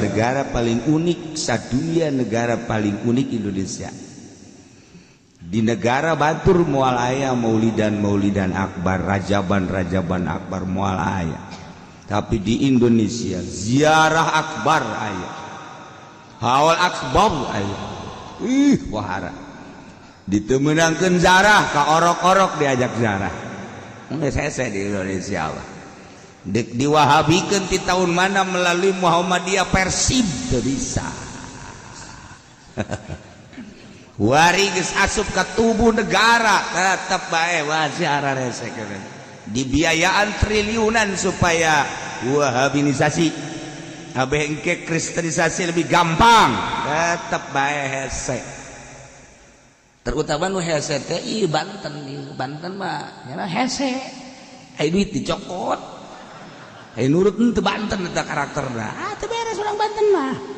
negara paling unik sadunia, negara paling unik Indonesia. Di negara batur moal aya maulidan maulidan akbar, rajaban rajaban akbar moal aya. Tapi di Indonesia ziarah akbar aya, haul akbar aya. Ih, wahara ditemenangkeun zarah ka orok-orok diajak zarah. Geus hese di Indonesia lah. Dek diwahabikeun ti tahun mana melalui Muhammadiyah Persib teu bisa. Wari geus asup ka tubuh negara tetep bae masih ararese dibiayaan triliunan supaya wahabinisasi abeh engke kristenisasi lebih gampang, tetep bae hese. Terutama nu hese teh ieu Banten, ieu Banten mah nya hese, ai duit dicokot, ai nurut henteu. Banten eta karakterna, ah, teu beres urang Banten mah.